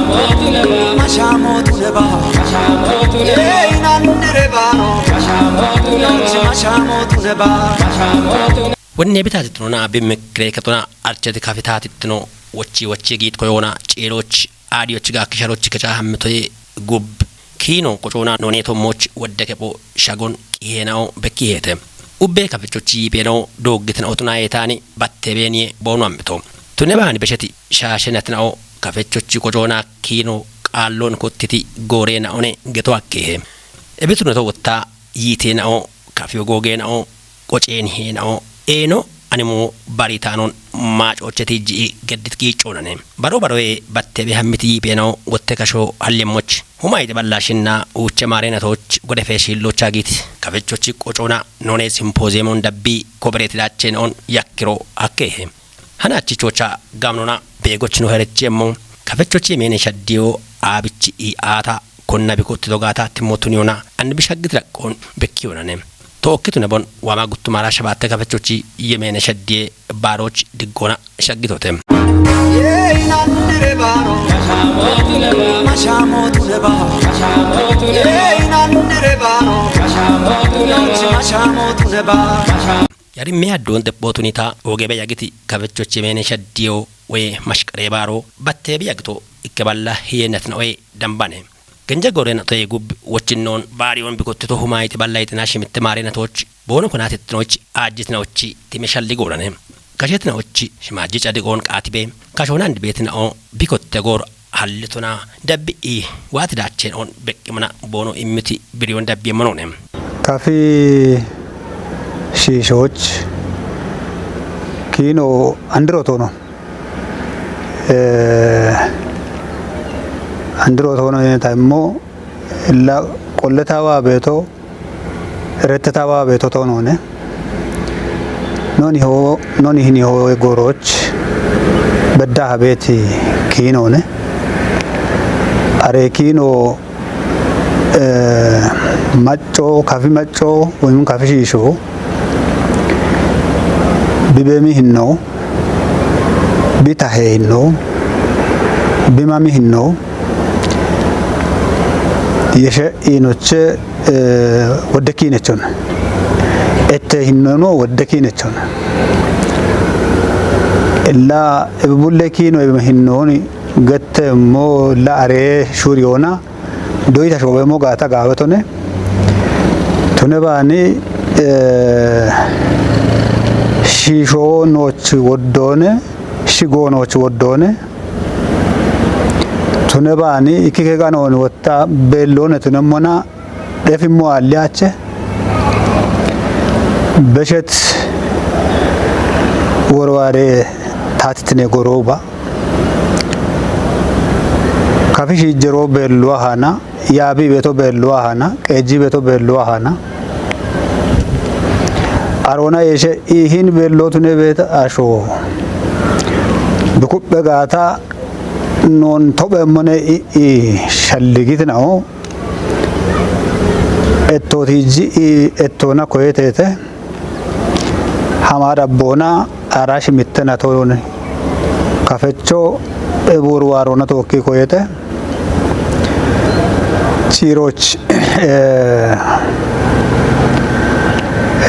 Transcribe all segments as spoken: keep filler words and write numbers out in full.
Masha mootu ne ba. Ee, inannire baaro. Manchi masha mootu ne ba. Wonne bitaatittino na bimmikire katona archete kafitaatittino wochi wochi giit koyona ciiroch aadiyoch ga kisharoch kecha hammitoye gub kiino qocoona noneeto moch wodde kepho shagon qiheenao bekkiheete. Ubbe kafechochi yiipeenao dooggitino otuna eetaani batte beeniye boonu ammito. Tune baani besheti shaashenatinao kafechochi qocoona kiino qaalloon kottiti gooreenaone geto akkehe. Ebitunoto wotta yiiteenao kafiyo googeenao qoceeni heenao eeno animo baritaanon maacocheti ji'i geddit giicoonane. Baro baroye batte be hammiti yiipeenao wotte kasho hallemmoch. Huma ite ballashinna uuche maareenatoch gode feeshillocha giit kafechochi qocoona noone simpooziyemon dabbi kobereeti daacheen on yakkiro akkehe. Hana achichocha gamnona beegochino herechiemmo. Kafechochi yemeene shaddiyo aabichi i aata konna bikotti dogaata timmotuniyona anni bishaggiti raqqoon bekkiyonane. Tookkitune bon waama guttumara shabaatte kafechochi yemeene shaddiye baaroch diggoona shaggitote. Ee, inannire baaro. Masha mootu ne ba. Ee, inannire baaro. Manchi masha mootu ne ba. Yari me adduun xephootunita oge be yagiti kafechochi yemeene shaddiyo woye mashqaree baaro batte be yagito ikke balla hiyenatina oye dambane. Genje gooreenatoye gub wochinnoon baariyoon bikottito humaayiti balla yitina shimitte maareenatoch boono konaatittinoch aajjitinochi time shalli goorane. Kashetinochi shimaajji cadiqoon qaatibe kashoonaan dibeetinao bikotte goor hallitona dabbi i waati daacheen on beqqimana boono immiti biriyoon dabbiyemonone. Kafi shiishoch kiino andiro toono. Ee, andiro toono yineta immo illa qolletawa beeto, eretetawa beeto toonone. Noni ho-, noni hini ho goroch bedda habeeti kiinone. Are kiino, ee, macco, kafi macco, woyim kafi shiisho, bibemi hinno, bitahe hinno, bimami hinno, yeshe inoche, ee, wodde kiinechon. Ette hinnono wodde kiinechon. Illa ebibulle kiino ebe hinnoni gette mo la are shuriona doyita shobe mo gaata gaawetone. Tune baani, ee, shiisho nooch woddoone, shigoo nooch woddoone. Tune baani ikkike ganooni wotta beelloone tune mona dhefimmo aalliyache. Beshet worwaare taatitine gorooba. Kafi shiijjero beelluwa haana, yaabi beeto beelluwa haana, qeejji beeto beelluwa haana. Aroona yeeshe iihin beellootune beeta asho. Bikuphe gaata noon topheemmone i, i shalligitinao. Ettootiiji i ettoona koyeteete. Hamaa dabboona arashi mitte natoon kafecho ebuur waaroona tookki koyete. Ciiroch, ee,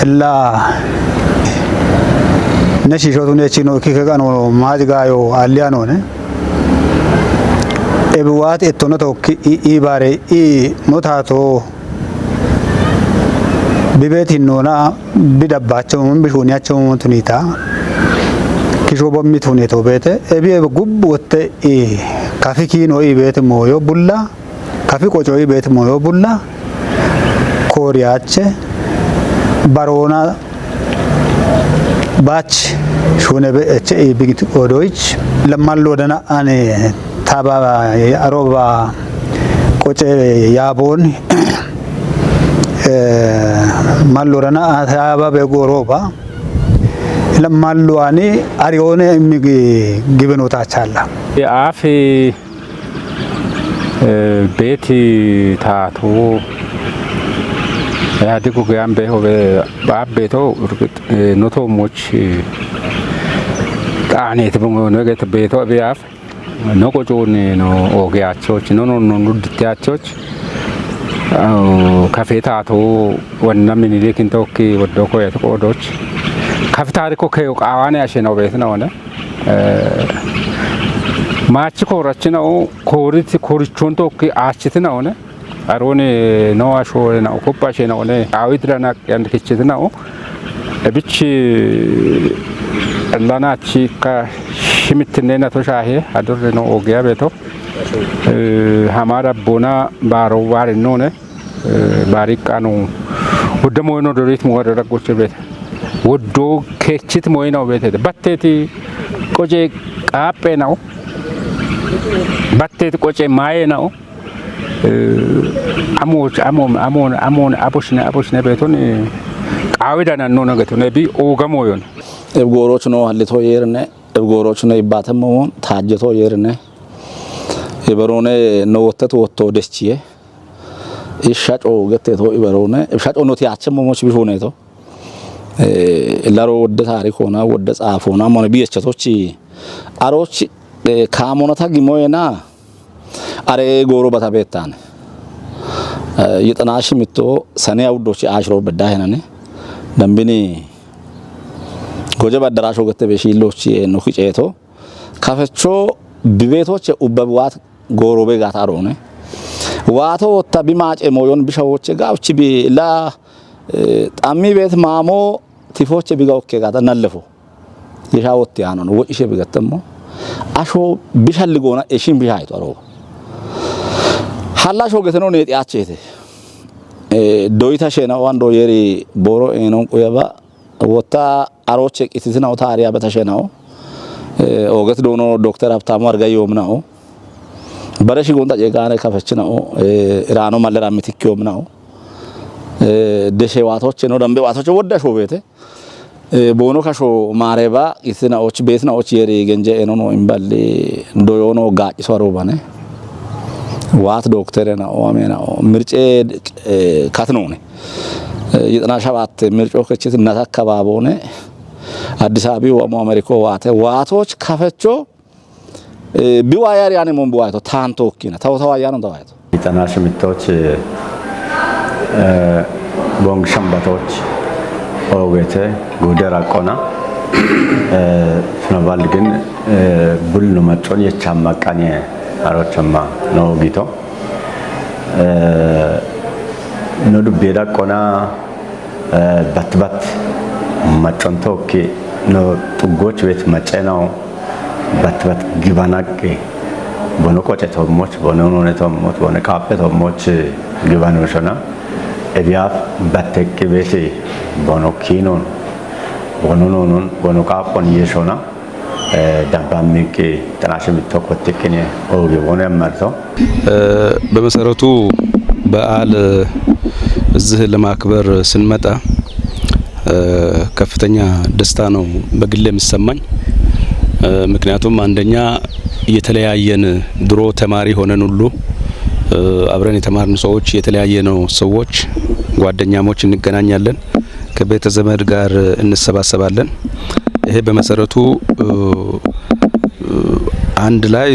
ella ne shiishotu ne chino ikkike gano maaji gaayo alliya noone. Ebi waati ettoona tookki i, i baare i no taato. Bibeetinnoona bidabbaachomon bishuuniyachomon tunita. Kisho bommi tuneto beete. Ebi ebe gubbu wotte i kafi kiino i beete mooyo bulla. Kafi qoco i beete mooyo bulla. Kooriyaache. Baroona baach shuune be eche i bigit odoich. Lammallo dana ane taba aroba qoce yaaboon, ee, mallorana ataaba be gorooba. Ila malluwaani ariyoone immi gi-, gibinota chaalla. Aafi, ee, beeti taatu yaadigu geyaan beeho be-, baab beeto urgit, ee, noto moch, ee, xaaneeti bungo noeget beeto be aaf No qocuun no oogiyaachoch, no no no nudditiyaachoch, eh, kafeetaato wanna Minilik intokki woddoo koyat qoodoch. Kafitaari ko keyo qaawaane ashe no beetina one. Eh, maachi koorachina o kooriti koorichoon tokki aachiti na one. Arooni no asho na okoppa ashe na one. Awit dana yan kichiti na o. Ebichi lana chika shimitne na to shahe. Adurre no ogiya beeto. Eh, hamara bona baro wari none. Eh, bari qanu. Wodda moyno dorit mo wada goche beet. Woddo kechit moyno beet. Batteti qoje qaape na o. Batteti qoje maaye na o. Eh, amo amo amo amo aboshne aboshne beeton, eh, qaawe dana no na geton bi oga moyon. Eb gooroch no hallito yeerne, eb gooroch no ibbate momon taajjeto yeerne. Ibarone no wottet wotto deschiye. Ishaco gette to ibarone. Ishaco no tiache momoch bihuneto. Eh, laro wodde taarikona, wodde tsaafona, mone biyechatochi. Aroch, eh, kaamonata gimoyena. Are gooro bata beettaane. Eh, yixanaa shimitto sane awuddochi ashiro bedda henane. Dambini goje baddaraasho gette be shiillochi no kiceeto. Kafecho bibeetoche ubba waat gooro be gaata aroone. Waato wotta bi maace moyon bishawoche gawchi bi la, eh, xammi beet maamo tifoche biga okke gaata nallefo. Yesha wotti aanon, wocishe bigattemmo. Asho bishalli goona eshin bishayto aro. Hallasho geteno ne xiyaachete. Eh, doyita shena wando yeri boro enon quyaba. Wotta aroche qititina o taariya beta shena o. Eh, oget dono Doktor Habtamu Argayo mna o. Bare shi gonda cegane kafechina o. Eh, irano malera mitikyo mna o. Eh, deshe watoche no dambe watoche wodda shobete. Eh, bono kasho maareba isina och betina och yeri genje enono imballi doyono gaciso arobane. Waat doktere na o amena o mirce, eh, katnone. Eh, yixana shabat mirco kechit nata akababone. Addis Abebi wa mo Ameriko waate waatoch kafecho Eh, biwa yari ane mon biwa to tanto kina. Tawo tawa yano tawa to. Itana shimitot, eh, bong shambatot, ogete, gudera kona, eh, suna balgin, eh, bul no matson ye chamma kanye, aro chamma no gito. Eh, no du beda kona, eh, bat bat, matson to ki, no tu goch wet machena o, bat bat gibanaqqe, bono qoce tommoch, bono none tommoch, bono qaaphe tommoch gibanoshona. Ebiyaf batteqqi beeti bono kiinon, bono nonon, bono qaaphon yeeshona, eh, dabbamminqi xanaashe mitto kottiqqine ooge bono yammarto. በመሰረቱ በዓል እዚህ ለማክበር ስንመጣ፣ እ፣ ከፍተኛ ደስታ ነው በግል የሚሰማኝ። እ፣ ምክንያቱም አንደኛ የተለያየን፣ ድሮ ተማሪ ሆነን ሁሉ፣ እ፣ አብረን የተማርን ሰዎች፣ የተለያየነው ሰዎች፣ ጓደኛሞች እንገናኛለን፣ ከቤተ ዘመድ ጋር እንሰባሰባለን። ይሄ በመሰረቱ፣ እ፣ አንድ ላይ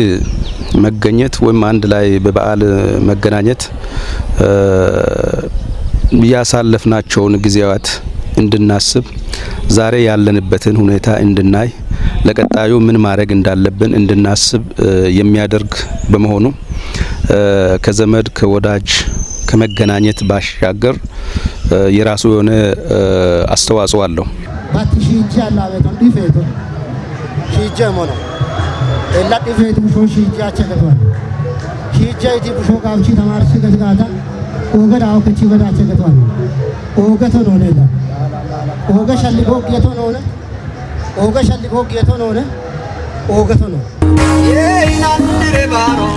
መገኘት ወይም አንድ ላይ በበዓል መገናኘት፣ እ፣ ያሳለፍናቸውን ጊዜያት እንድናስብ፣ ዛሬ ያለንበትን ሁኔታ እንድናይ፣ ለቀጣዩ ምን ማድረግ እንዳለብን እንድናስብ፣ እ፣ የሚያደርግ በመሆኑ፣ እ፣ ከዘመድ ከወዳጅ ከመገናኘት ባሻገር፣ እ፣ የራሱ የሆነ፣ እ፣ አስተዋጽኦ አለው። Batti shiijji allaabeeton dhifeeto. Shiijje mono. Ella dhifeetu busho shiijje acha gatwan. Shiijje iti busho gaabchi tamaarsi gatgaata. Ooga daawo kechi gada acha gatwan. Ooga tonoone ella. Ooga shalli goggiye tonoone. Ooga shalli goggiye tonoone. Ooga tonoone. Yee inandire baaro.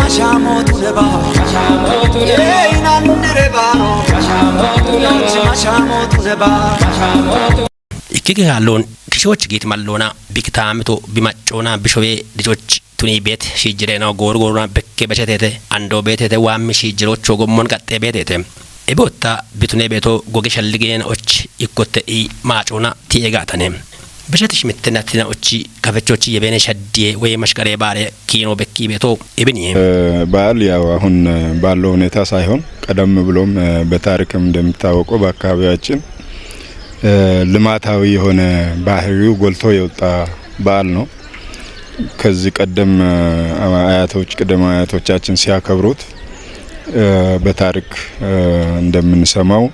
Mashaamotu leba. Yee inandire baaro. Mashaamotu leba. Ikkiki haalloon kishochi giit malloona bikitaamito bimaccoona bishowee dichochi tunii beet shiijjireena gooru gooruna bekke becheteete andoo beeteete waammi shiijjiroocho gommon qaxxee beeteete. Ebootta bitunee beeto goge shalligeena och ikkotte ii maacoona ti'ee gaatane. ብሸትሽ ምትናትናዎች ከፈቾች የቤነ ሸዴ ወይ መሽቀሬ ባሬ ኪኖ በኪ ቤቶ እብን ይሄ በዓል ያው አሁን ባለው ሁኔታ ሳይሆን ቀደም ብሎም በታሪክም እንደሚታወቀው በአካባቢያችን ልማታዊ የሆነ ባህሪው ጎልቶ የወጣ በዓል ነው። ከዚህ ቀደም አያቶች ቅድመ አያቶቻችን ሲያከብሩት በታሪክ እንደምንሰማው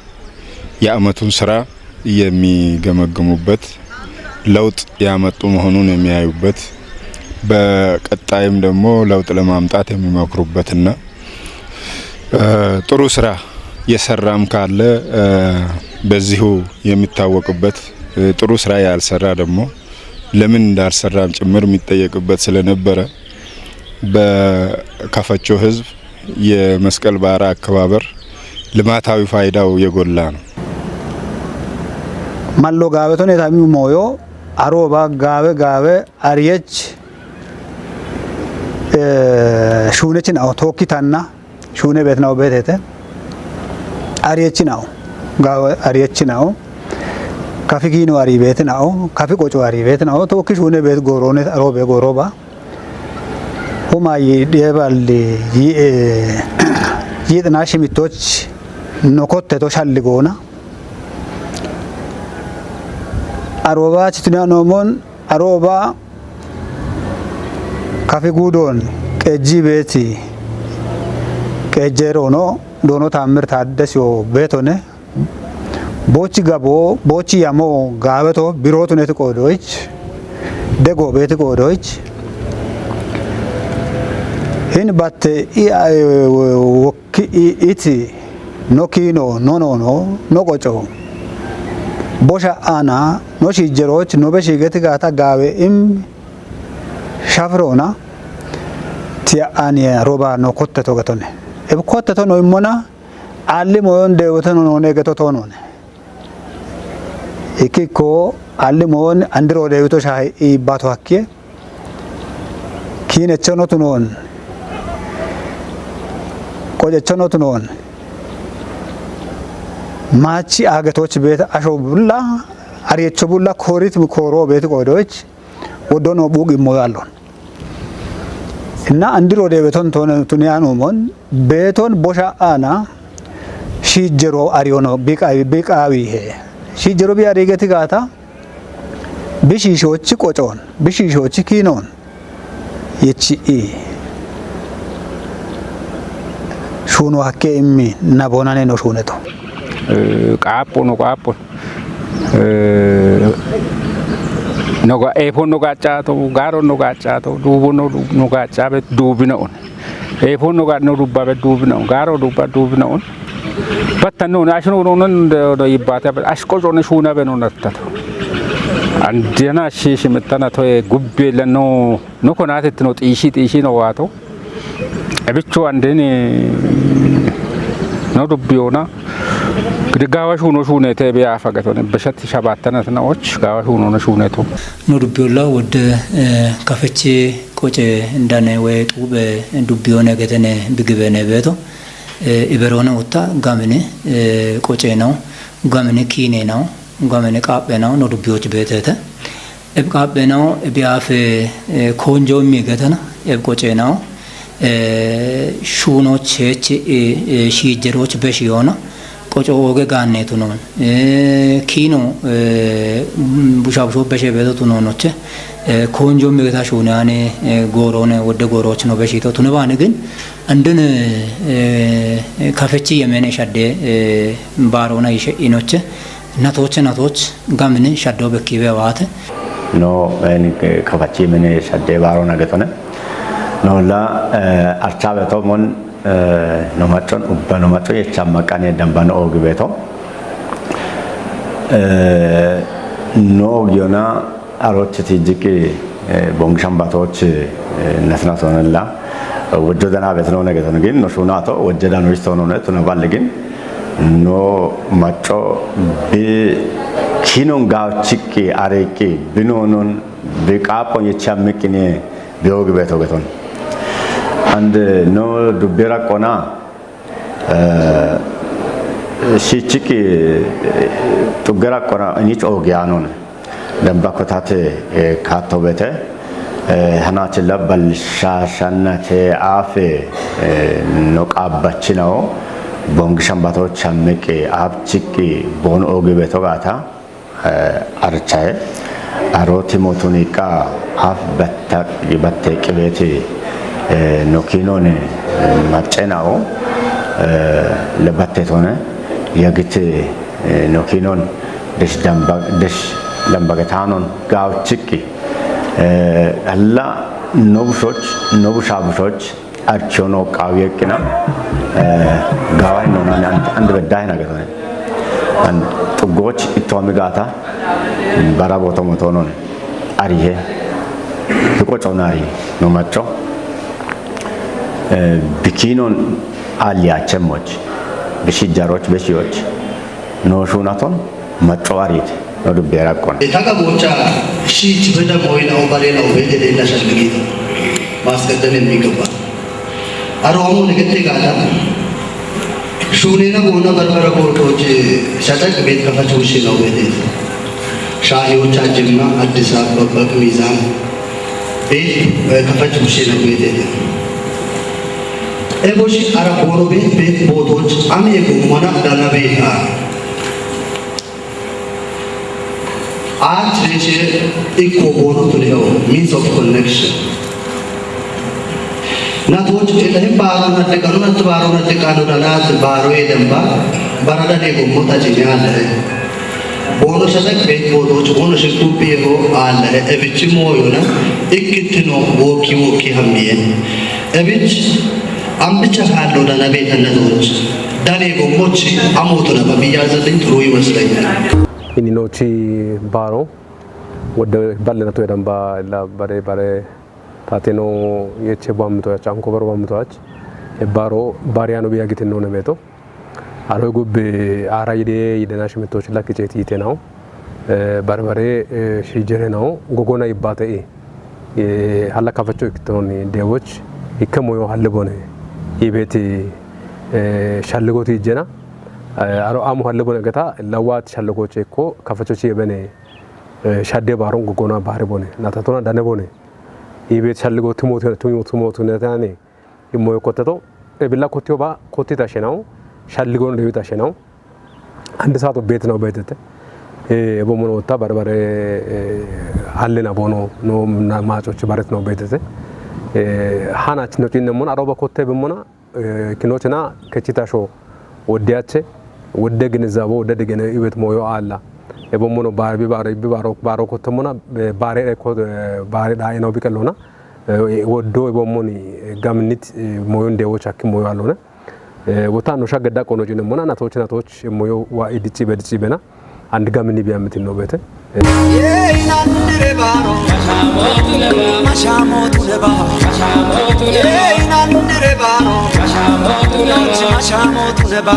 የአመቱን ስራ የሚገመግሙበት፣ ለውጥ ያመጡ መሆኑን የሚያዩበት፣ በቀጣይም ደግሞ ለውጥ ለማምጣት የሚመክሩበትና ጥሩ ስራ የሰራም ካለ በዚሁ የሚታወቅበት፣ ጥሩ ስራ ያልሰራ ደግሞ ለምን እንዳልሰራም ጭምር የሚጠየቅበት ስለነበረ በከፈቾ ህዝብ የመስቀል በዓል አከባበር ልማታዊ ፋይዳው የጎላ ነው። Mallo gaabetone tamiu moyo aroba gaabe gaabe ariyech shuunechin awo tookkitanna shuune beetinawo beetete ariyechin awo gaabe ariyechin awo kafi giino ari beetin awo kafi qoco ari beetin awo tookki shuune beet gooroone aroobe gooroba Huma yi dhiyeballi yi e yi xina shimitoch nokotte to shalli goona. Aroba chituna nomon aroba kafi gudon qeji beti qejerono dono tamir taddesiyo betone. Bochi gabo bochi yamo gabeto birotuneti qodoich dego beti qodoich hin batte i wokki i iti no kino no no no no qoco bosha ana no shijjeroch no be shigeti gata gawe im shafrona tiya ani roba no kotte to gatone eb kotte to no immona Alli moyon deewito noone geto toonoone. Ikkikko alli moyon andiro deewito shahe iibbato hakkiye kiinechono tunoon qocechono tunoon maachi aagetoch beete asho bulla ariyecho bulla koorit kooro beeti qoodoch woddo noo buuq immo yaalloon. Inna andiro deebeton tone tuniyanuumon beeton bosha aana shiijjero ariyono biqaawihe shiijjero bi ariigeti gaata bishiishoochi qocoon bishiishoochi kiinoon yechi i shuuno hakke immi naboonane no shuuneto. Qaapho no qaapho noga eefo no gaacaato gaaro no gaacaato duubo no gaacaabe duubino'on eefo no gaano dubbabe duubino'on gaaro dubba duubino'on batta no ashino no no yibbate ash qoco ne shuuna be no nattato andiyana shishi mettana toye gubbe lanno no konatettino xiishi xiishi no waato Ebichu andini no dubbiyoona gidi gaawa shuuno shuuneete biya afa gatone beshatti shabaattanatinaoch gaawa shuunono shuuneeto. No dubbiyolla wodde kafechi qoce indane woy xuube dubbiyoone getene bigibene beeto iberoone utta gamini qoce nawo gamini kiine nawo gamini qaaphe nawo no dubbiyoch beeteete. Eb qaaphe nawo eb yaafe koonjo immi getena eb qoce nawo shuunoch heech shiijjeroch besh yoona qoco ooge gaanneetu noon kiino bushabusho beshe beeto tunoonoche koonjo immi geta shuune aane gooroone wodde goorooch no beshito tune baane gin andin kafechi yemene shadde baaroona yishe inoche Natooche natooch gamini shaddoo bekkiibe waate. No kafachi mini shaddee baaro nagetone. Noolla archaabeto mon no maccon ubba no maccon yecha maqqane dambano oogibeto. No oogiyona Arochiti jiki bongi shambatoch nasna sonella wajjo dana bet no nege ton gin no shuna to wajjo dano isto no ne tuna bal gin no macho bi kinon ga chikki areki binonon bi qapo yecha mikine bi ogi beto geton and no dubbera qona Shichiki xuggera qora inich ogiyanon Damba kotate, eh, kaatto beete, eh, hanaachilla balshaashannate aafe, eh, no qaabbachinawo, bongi shambato chammeqi, aabchiqqi, boon oogi beeto gaata, eh, archaye, arooti mootuni qa aaf batta-, batte qibeeti, eh, no kiinoni, eh, maccenawo, eh, le batte tone, yagite, eh, no kiinon, desh damba, desh damba getaanon, gaawchikki, eh, alla no bushoch, no busha bushoch, archono qaawi eqqina, eh, gaaway nona ne and, and beddahe na getone. And xuggoch ittomi gaata, bara booto motonon, arihe, hiqo conari, no macco, eh, bikinon aliyachemmoch, bishi jaroch, bishiyoch, no shunaton, macco ariit, no dubbe raqqon. Eta gabocha shi chifeda moyna o barena o bete de na shalgita. Maskadane mi gaba. Aro amo ne gete gata. Shunena gona barbara botoche shatak bet kafa chushi na o bete. Shahiyocha jimma Addis Ababa bak mizan. Bet, eh, kafa chushi na o bete. Eboshi ara bono bet bet botoch ami ego mana dana beta. Aach reche ikko bono tuleo, means of connection. Natoch ilahim baro na dekano na baro na dekano na nat baro e damba, barada de gommo ta jini ala hai. Bono shatak bet bono chugono shikupi ho ala hai. Ebichi moyo na ikkitino woki woki hamiye. Ebich ambicha hallo da na betan natoch. Dane gommochi amoto na babiya zatin turu imaslai. Ini nochi baro, wodde balle na to edan ba la bare bare tate no yeche bamto ya chanko baro bamto ach. E baro bariano biya gitin no ne beto. Aro gubbe ara yide yide na shimito chila kiche ti te nao. Eh, bare bare, eh, shi jere nao. Gogona ibate e. Eh, hala kafacho ikitoni dewoch. Ikke moyo halle bone. Ibeti, eh, shallegoti jena. Eh, aro amu halle bone gata lawat shallegoche ko kafacho chi ebene. Eh, shadde baron gogona bare bone. Natatona dane bone. Ibe shalligo tumo tumo tumo tumo netani. Imoyo koteto. E billa kotiyo ba kotita shenao. Shalligo no debita shenao. Andi sato bet no betete. Eh, bo mono ta bare bare, eh, halle na bono no na macho chi baret no betete. Eh, hana chino chinne mon aroba kotte be mona. Eh, kinochena kechitasho wodde ache, wodde ginizabe, wodde digene ibet moyo alla. Ebo mono bar-, bi baro, bi baro, baro kotomona, eh, bare e ko, eh, bare da eno bikelona. Eh, woddo ebo moni, eh, gamnit, eh, moyo ndewo chakki moyo allone. Eh, wota no shagedda kono jine mona na toch na toch moyo wa idichi bedichi bena. And gamini biya mitin no bete. Yee, inandire baro. Mashamotu leba. Yee, inandire baro. Mashamotu leba.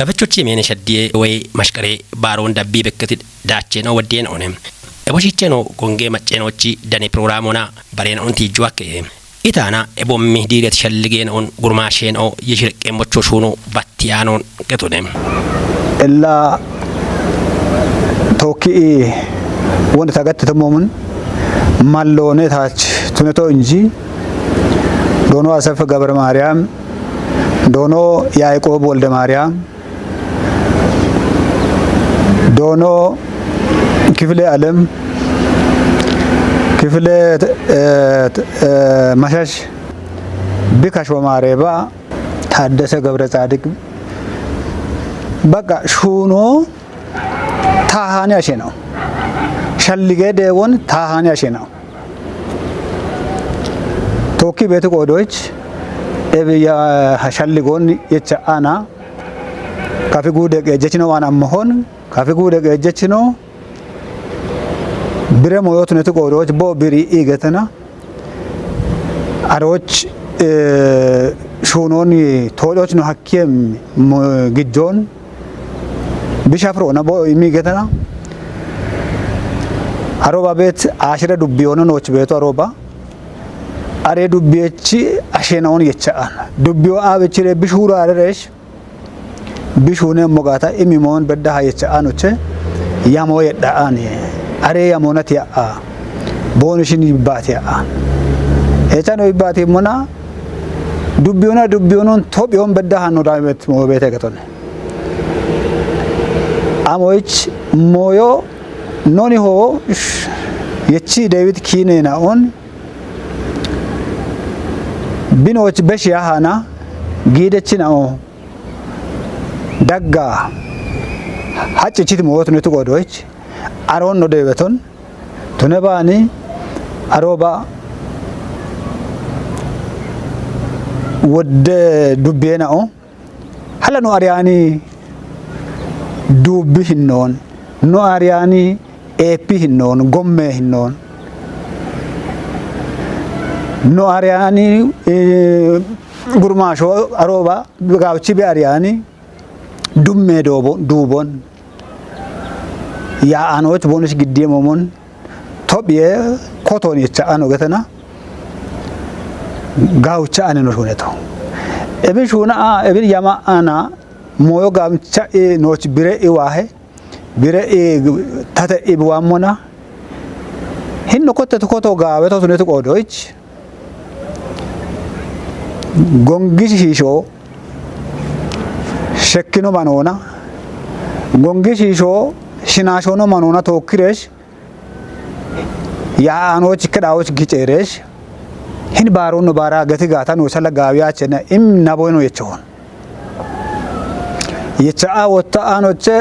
Gafichochi mene shaddie woy mashqare baaroon dabbii bekketi daacheeno waddeenoone. Eboshicheeno gongee macceenoochi dani pirogiraamoona bareenoon tiijju akkehe. Itaana ebommi diiret shalligeenoon gurmaasheenoo yeshireqqeemmocho shuuno battiyaanoon qetune. Ella tokki wonde tagatte tomomun malloone taach tuneto inji doono Asaf Gabra Maariyaam doono Yaaqoob Wolde Maariyaam, doono Kifile Alem, Kifile, eh, eh, Mashash, Bikasho Maareba, Taaddasa Gabra Tsaadiq, baqa shuuno taahaani asheenaw. Shalligee deewoon taahaani asheenaw. Tokki beeti qoodoch ebiya shalligoon yecha ana kafi guude qeejjechino waan ammahoon kafi guude qeejjechino bire moyoo tuneti qoodoch boo biri iigetena aroch, eh, shuunoon toococh no hakkiyem gijjoon Bishafro na bo imigetana. Aroba bet ashira dubbiyono noch beto aroba. Are dubbiyechi ashena on yecha. Dubbiyo abechire bishura areresh. Bishune mogata imi mon bedda ha yecha anoche. Yamo yedda ani. Are yamona tiya a. Boni shin yibbati a. Echano yibbati mona. Dubbiyona dubbiyonon tophiyon bedda hanno dawet mo bete gatone. Amoich moyo noni ho yechi David kine na on binoch beshi ahana gidechina o dagga hacci chiti mo tune tu godoich aron no debeton tune bani aroba wodde dubbiyena o Hala nu ariyaani duubbi hinnoon No Ariyaani eeppi hinnoon, gommee hinnoon. No Ariyaani, eh, gurmaashoo arooba, gaawichi be Ariyaani dummee doobo-, duubon. Yaa'aanooch boonoch giddiye momon. Tophiye kotoon yecha ano getena. Gaawicha ani no shuuneto. Ebin shuuna a, ebin yama ana, mooyo gaamcha i nooch bire i waahe. Bire i tate i biwaammona. Hinno kotte tukoto gaawe to tunetu qoodoich. Gongi shiishoo shekkino manoona. Gongi shiishoo shinaashoono manoona tookkireesh. Yaa'aanooch kedhaawoch giceereesh. Hin baaroonno baara gati gaata noosalla gaawiyaachena im naboyno yechoon. Yecha a wotta aanoche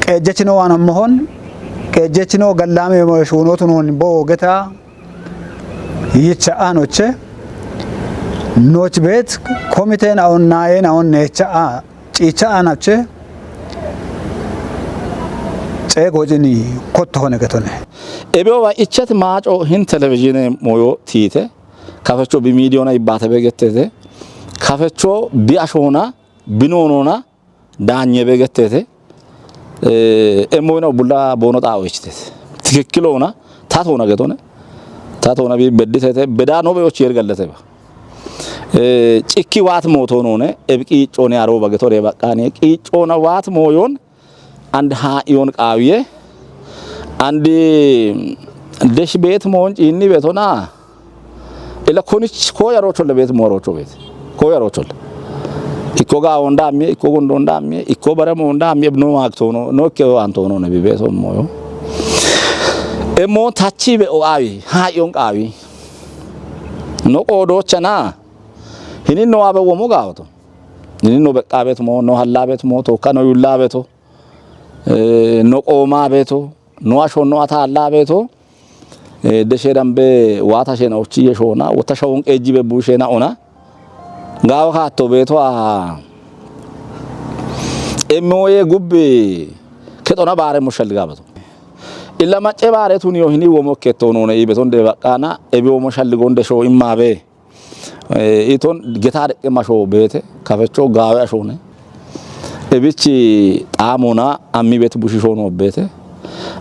qeejjechino waanammohon, qeejjechino gallaame shuunootu noon boo geta yicha aanoche nooch beet komiteen aon naayeen aon neecha a ciicha aanache ceegoocini kottohone getone. Ebeowa ichet maaco hin televizhiine mooyo tiite, kafecho bi miidiyoona ibbaate begettete, kafecho bi ashoona, bi noonoona, daanye begettete, eh, emmoyina bulla boono xaawo ichitete. Tikikkiloona, tatoona getone. Tatoona bi bedditete, bedaa no beyochi yergalleteba. Eh, cikki waat mootoonone, ebi qiiccoone arooba getore baqqaane, qiiccoona waat mooyon, and haa'iyon qaawiye, and, mm, desh beet moon ciinni betona, Ila konich ko yaroocholle beet mooroocho beet. Ko yaroocholle. Ikko gaawon daammiye, ikko gundon daammiye, ikko bare moon daammiye, no maagtoono, no ikke waantoono ne bi beeto mooyo. E moon tachi be o aawi, haa'iyon qaawi. No qoodoochana, hinin no abe womo gaawoto. Hinin no beqqaa beet moo, no hallaa beet moo, tookka no yullaa beeto. Eh, no qoomaa beeto, no asho no ataallaa beeto, eh, deshee dambe waata sheena ochi yeshoona, wota shawon qeejji be bu sheena ona. Gaawa kaatto beeto a, emmoye gubbe kexona baare mo shalliga beeto. Illa macce baare tuniyo hini womo ketto noone i beeton de baqqaana, ebi womo shalligon desho imma be. Eh, iton geta deqqe masho beete, kafecho gaawe ashone. Ebichi xaamona ammi beet bushishono beete.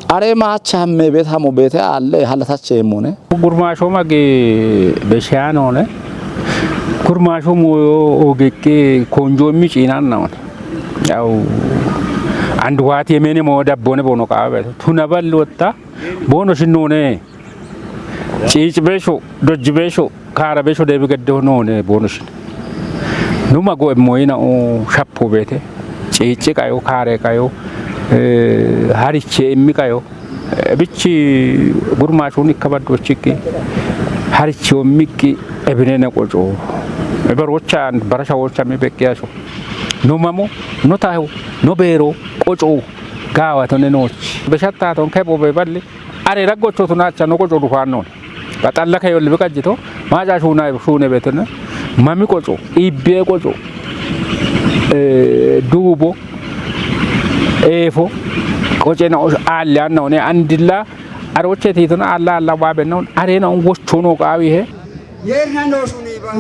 Are maacha amme beet hamo beete alle halatache mone. Gurmaasho magi beshaanone. Gurmaasho moyo ogekke konjo mi ciinannaone. Yaw, and waati emene mo dabbone bono qaawe. Tuna balli wotta, bono shinnoone. Ciici beesho, dojji beesho, kaara beesho deebi gadde noone boono shin. Numa go emmoyina u shappo beete. Ciici qayo, kaare qayo, eh, hariche immi qayo. Eh, bichi gurmaashun ikka baddo chikki. Hariche ommikki ebinene qoco. Eberocha and barasha wocha mi bekkiyasho. No mamo, no tayo, no beero, qoco. Gaawa tone nooch. Beshatta ton kebo be balli. Are raggochotu naacha no qoco dufaannoon. Baxalla kayo libi qajjito, maaca shuuna shuune beetene. Mami qoco, iibbee qoco, eh, duubo, eefo, qocena osh-, aalle annaone andilla, aroche tiitona alla alla waabennaon, arena on wochono qaawi he. Yeerna no shuniba.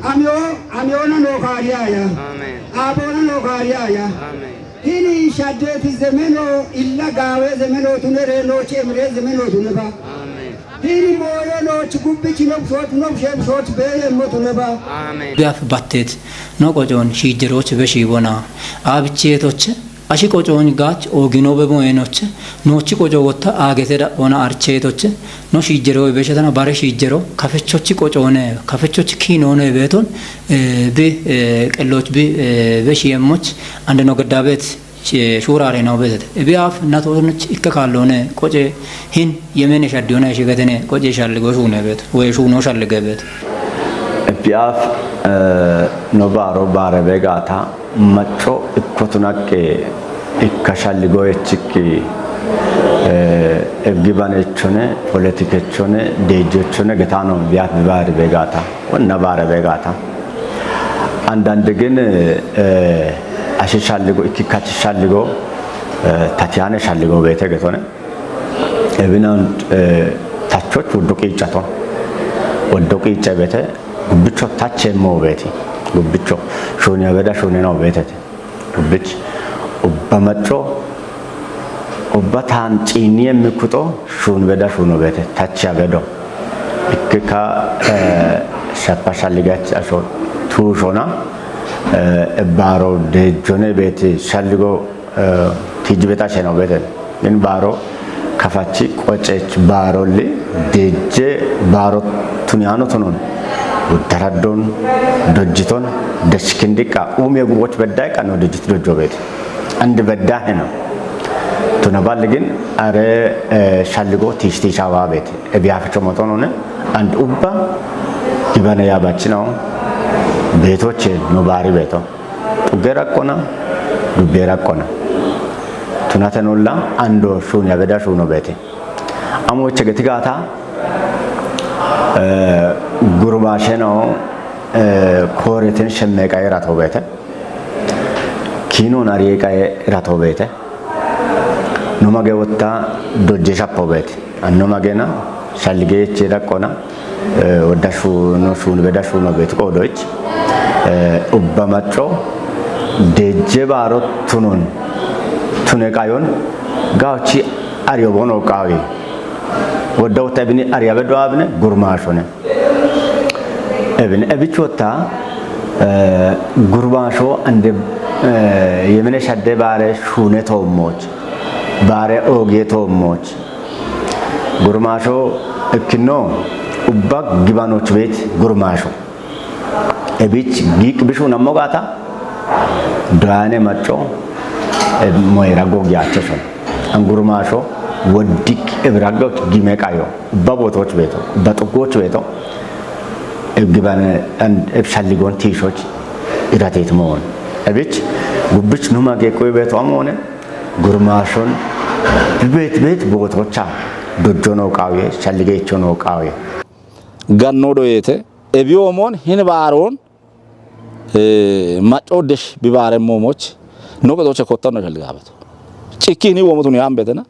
Amiyo, amiyona no kaariyaya. Amen. Abona no kaariyaya. Amen. Hini shaddeeti zemeno illa gaawe zemeno tunere noochi emire zemeno tuneba. Amen. Hini mooyo noochi gubbichi nobshoot nobsheebshoot beeyemmo tuneba. Amen. Biyaaf batteet no qocoon shiijjeroochi be shiibona. Aabicheetoche ashi qocoon gaach oogino be moyeenoche noochi qoco wotta aagete dha'ona archeetoche no shiijjeroo beshetana bare shiijjeroo kafechochi qocoone kafechochi kiinoone beeton, eh, bi, eh, qellooch bi, eh, be shiiyemmoch ande no gaddaa beet. Shuuraare nau beetete. Ebiyaaf natoonich ikka kaalloone qoce hin yemene shaddiyoona ishigatene qoce shalligo shuune beeto. Woy shuuno shallige beeto. Ebiyaaf, eh, no baaro baare beegaata macco ikko tunaqqe ikka shalligo echikki, eh, eggi banechone, politikechone, deejjechone getaano ebiyaaf bibaari beegaata. Wonna baare beegaata. Andaande gin, eh, ashi shalligo, ikkikkachi shalligo, Tatiyaane shalligo beete getone. Ebinan tachoch woddo qiiccaton. Woddo qiicce beete gubbicho tacheemmo beeti. Gubbicho shuuniya beda shuunino beetete. Gubbich ubba macco ubba taan ciinni yemmikkuxo shuun beda shuuno beete. Tachiya bedo. Ikkikka shappa shalligach asho tuushona. Ebbaaro deejjone beeti shalligo tijji beta sheno beten. Gin baaro kafachi qochech baarolli dejje baaro tuniyano tunon. Daraddon dojjiton deshkindiqa umiye guboch bedday qano dojjit dojjo beti. Andi bedda heno. Tuna balli gin are shalligo tish tish awa beti. Ebiyaficho motonone and ubba gibane yabachinawo betoche no baari beto. Xugge raqqona, dubbe raqqona. Tunate nulla ando shuunya beda shuuno beete. Amo iche geti gaata gurbaasheno kooreten shemme qaye rato beete. Kiinon ariye qaye rato beete. Numa ge wotta dojje shappo beete. Annuma gena shallige iche raqqona. Wodda shuuno shuuni beda shuuno beeti qoodoich ubba macco dejje baaro tunon tune qayon gawchi ariyo bono qawi. Wodda wotta ebini ariya bedo abne gurmaashone. Ebin ebich wotta gurmaasho ande yemene shadde baare shuune toommoch baare oogiye toommoch. Gurmaasho ikkino ubba gibanoch beet gurmaasho. Ebich giiq bishu nammo gaata doyane macco moyra gog yaachcho son. An gurmaasho woddik ebiraggoch gime qayo ubba bootoch beeto ubba xuggoch beeto. Ebgibane an ebshalligon tiishoch irateet moon. Ebich gubbich numa geeqquy beeto amoone. Gurmaashon beet beet bootocha dojjo noo qaawiye, shallige icho noo qaawiye. Ganno doyete ebiyoomon hin baaroon macco desh bibaaremmoomoch no qexoche kottanno shalligaabeto. Cikki hini woomotun yaan betena.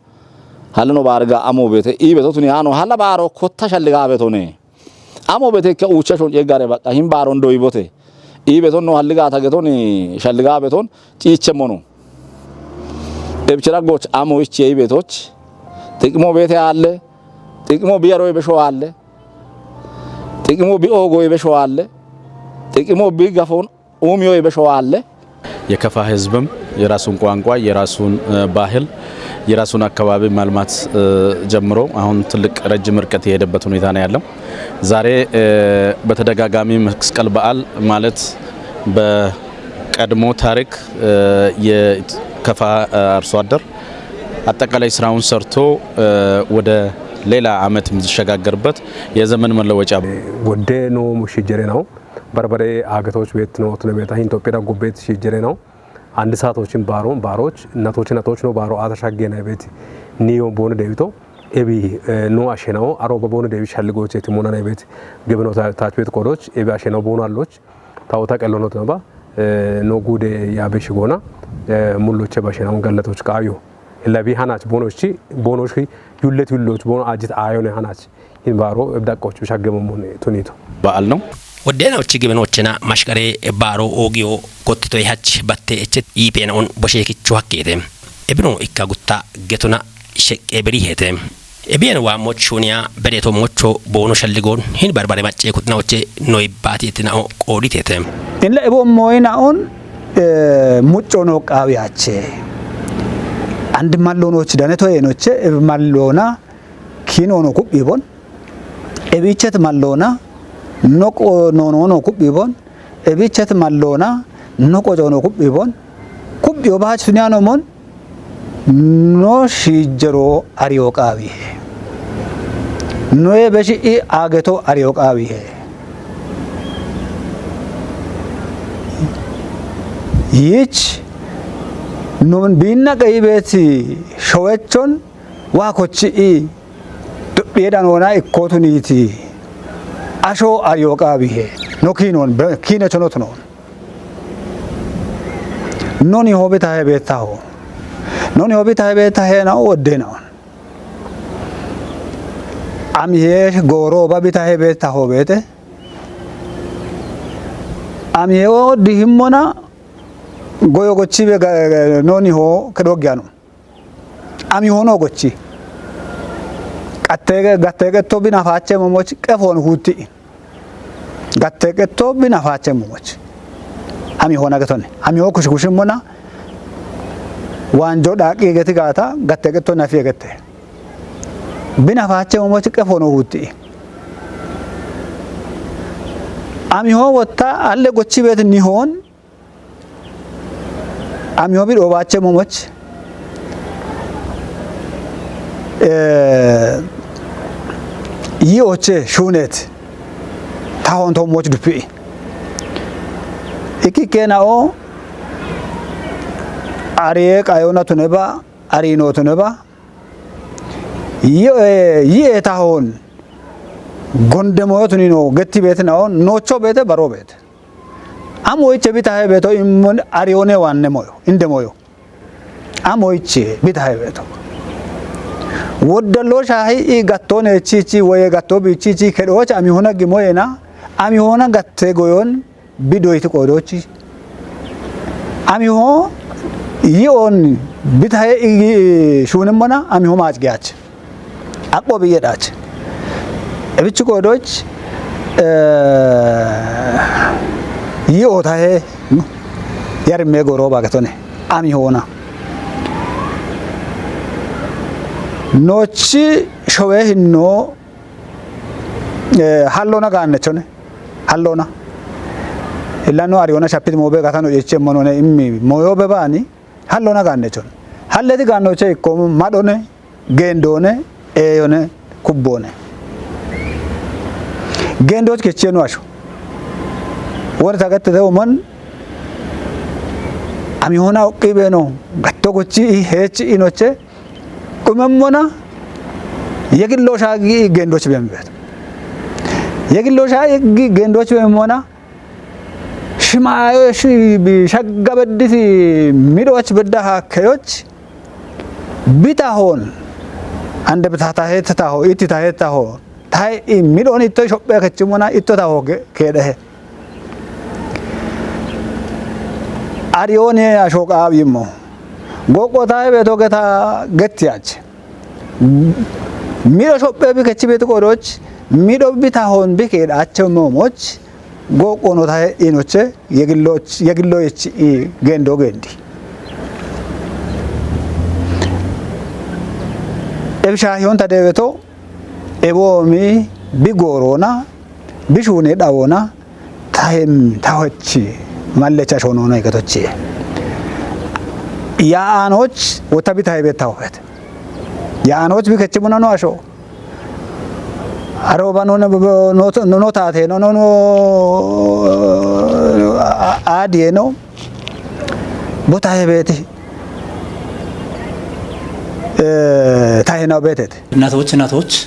Halino baariga amo bete iibeto tuni yaano hala baaro kotta shalligaabetone. Amo bete ikka uucha shon ceggare baqqa hin baaron doyibote. Iibeton no halligaata geton shalligaabeton ciichemmono. Ebchira goch amo ichi iibetoch xiqimo beete aalle xiqimo biyaro besho aalle xiqimo bi oogo besho aalle xiqimo bi gafon uumiyo besho aalle. የከፋ ህዝብም የራሱን ቋንቋ፣ የራሱን ባህል፣ የራሱን አካባቢ ማልማት ጀምሮ አሁን ትልቅ ረጅም ርቀት የሄደበት ሁኔታ ነው ያለው። ዛሬ በተደጋጋሚ መስቀል በዓል ማለት በቀድሞ ታሪክ የከፋ አርሶ አደር አጠቃላይ ስራውን ሰርቶ ወደ ሌላ አመት የሚሸጋገርበት የዘመን መለወጫ። Wodde nu shiijjere no. Barbare aagetoch beettino tune beeta hin tophira gubbeet shiijjere no. Andi saatoochin baaroon baaroch natochi natoch no baaro aata shagge na beet. Ni yon boone deebito ebi no ashenao aro ba boone deebi shalli gooche ti mona na beet. Gebeno taach beet qoodoch ebi ashenao boono alloch taota qellono tuna ba no guude yaabe shigoona. Mulloche ba ashenao gallatoch qaayo. Illa bi hanach boonochi boonochi yullet yulloch boono ajit aayone hanach hin baaro ebdaqqochu shaggemomon tunito. በዓል ነው። Woddeena uchi gibenochena mashkare baaro oogiyo kottitoy hach batte echet iipena on boshekichu hakkeete. Ebino ikka gutta getona sheqqe beriheete. Ebiyen waammoch shuniya bereto mocho boono shalligoon hin barbare macce kutinaoche noy baati etinao qooditeete. Inla ebo moyna on mucco no qaawiyache. Andi mallonoch dane toyenoche eb mallona kiinono kuphibon. Ebichet mallona no qononono kuphibon. Ebichet mallona no qocono kuphibon. Kuphiyo bahach tuniyanomon no shiijjero ariyo qaawihe. Noye beshi i aageto ariyo qaawihe. Yich nun biinna qeyibeeti showechon waa kochi i dophiye dhanona ikkotuniti asho ariyo qaawihe. No kiinon kiine chonot non. Noni hoobitahe beettaho. Noni hobi tahe be tahe na wodde na. Ami he goro ba bi tahe be taho bete. Ami he woddi himmona goyo gochi be ga-, noni ho kedo gyano. Ami hono gochi. Gatte, gatte qetto bina fache momoch qefon huti. Gatte qetto bina fache momoch. Ami hona getone. Ami ho kush kush mona. Wanjo daqi geti gata gatte qetto nafi gette. Bina fache momoch qefon huti. Ami ho wotta alle gochi beti nihon. Ami hobi do bache momoch. Eh, yi oche shunet. Tahon to moch dupi. Iki kena o. Ariye kayona tuneba, ari no tuneba. Yi, eh, yi tahon. Gonde moyo tunino, getti bete na on, nocho bete, baro bete. Amo iche bitahe beto immon arione wanne moyo, inde moyo. Amo iche bitahe beto. Woddallo shahi i gattone chichi woye gatto bi chichi kedoch ami hona gimoyena, ami hona gatte goyon bidoyti qodochi. Ami ho yi on bitahe i shunemona, ami ho mach gach. Akpo biye dach. Ebichi kodoch, eh, yi otahe, yar me goro bagatone. Ami hona. Nochi showe hinno, eh, hallona ganne chone. Hallona. Illano ariona shapit mobe gatano yeche monone immi moyo bebani. Hallona ganne chon. Halleti ganno che ikko madhone, gendone, eyone, kubbone. Gendoch kechenu asho. Wore tagatte de umon ami hona oqqi beno. Gatto gochi i hechi inoche. Kumemmona yegillo shagi gendoch bembet. Yegillo shagi gendoch bemmona. Shimayo shi bi shagga bedditi midoch bedda hakkeyoch bitahon ande bitata het taho iti ta het taho tai i midon itto shoppe kechimona itto taho ke-, kedehe. Arione ashoqa abimo. Goqo tai beto geta gettiyach. Mido shoppe bi kechi beto kodoch, mido bitahon bi kedacho momoch. Go qono tahe inoche yegilloch yegilloch i gendo gendi. Ebsha hiyon ta deweto ebo mi bi gorona bi shune dawona tahem tahochi mallecha shonona ikatochi. Ya anoch wota bi tahe be tahoet. Ya anoch bi kechi bunano asho. Aroba no no no no no tate no no no a- a- adie no bota hebeti eh tahena betet. Natoch natoch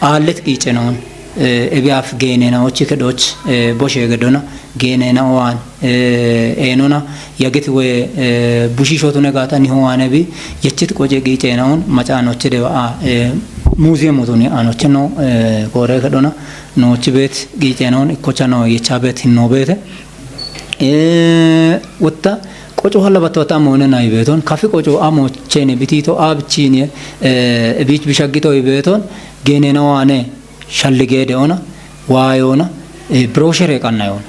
alet qice non eh ebiaf gene na ochi kedoch eh boshe gedona gene na oan eh, enona yagit we eh, bushisho tune gata niho ane bi yechit qoje gi cenaun maca anoche de a eh, museum tune anoche no eh, kore kadona no chibet gi cenaun ikocha no yecha bet hinno bete eh, wutta qoco hala bato ta mone na ibeton kafi qoco amo chene bitito abchine eh, bich bishagito ibeton gene no ane shalligee de'ona, waayoona, eh, broshere qannayoona.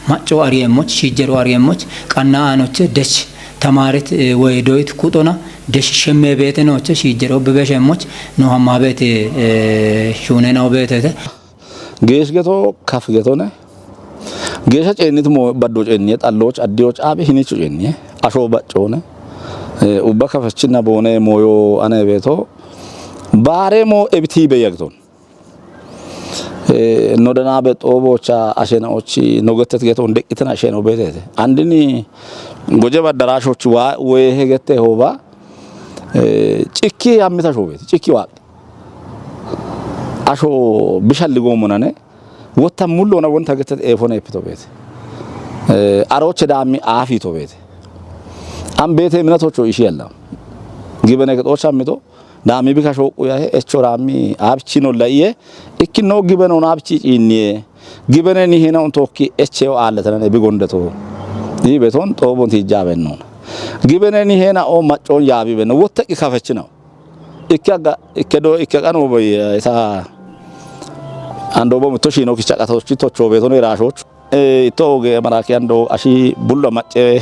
Macco ariyeemmoch, shiijjero ariyeemmoch, qanna aanoche dech tamaaret eh, woy doyit kuxona dech shemme beete nooche shiijjero bebe shemmoch no hamma beete eh, shuune noo beetete. Geesh geto kaf getone. Geesha ceennit mo baddo ceenniye xallooch addiyoch aabi hinichu ceenniye asho baccoone. Eh, ubba kafechinna boone mooyo ane beeto baare mo ebiti be yagton. Eh, no dana be xoobocha ashena ochi no gettet geton deqqitan asheno beetete. Andini goje baddarashoch wa we hegette hoba eh, cikki ammita shobet cikki wa asho bishalli gomonane wotta mullona wonta gettet efone epito beete. Eh, aroche dammi afi to beete. Am beete minatocho ishi yalla. Gibene kexoocha mito, daami bi kashooqqu yahe, echo raami abichi no laiye, ikkino gibeno abichi ciinniye, gibene ni hena untookki eche o aaletanane bi gondeto. Ibeton xoobon tijjabenno. Gibene ni hena o maccoon yaabi benno, wotte ki kafechina. Ikke aga, ikke do, ikke qano boy, isa ando bo mito shino kicha qato chi tocho beton era shoch. E, ito oge marakiyan do ashi bullo macce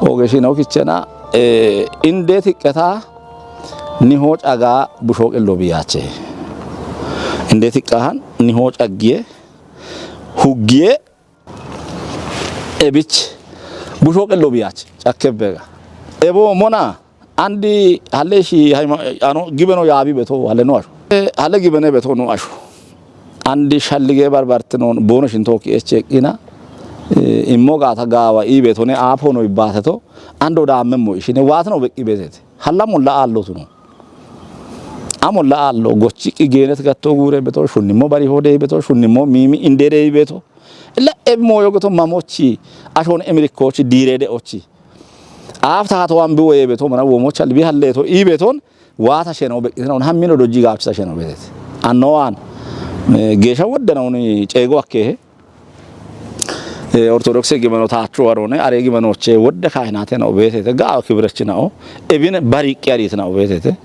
oge shino kichena, e, inde tiqqeta ni ho caga busho qillo biyache. Inde tiqqahan ni ho caggiye, huggiye, ebich busho qillo biyache. Cakkebega. Ebo mona, andi halle shi hayma-, ano gibeno yaabi beto, halle no asho. E, halle gibene beto no asho. Andi shallige barbartino bono shintoki eche qina, e, immo gaata gaawa i beto ne apo no ibbateto, ando daamme mo ishine waatino beqqi betete. Halla molla aallotuno. Amolla aallo, gochi qi geenet gatto guure beto, shunnimo bari hode beto, shunnimo mimi indere beto. Illa ebi moyo goto mamochi, ashon emirikochi, direde ochi. Afta hato wan bi woye beto, mana womocha libi halleto, i beton, waata sheno beqitino, hammino dojji gaabchisa sheno betete. Anno wan, e, geesha woddena uni ceego akkehe. E, Ortodokse gimeno taachu warone, are gimenoche wodde kahinate no betete, gaawa kibirechina o, ebine bariqqi aritina o betete.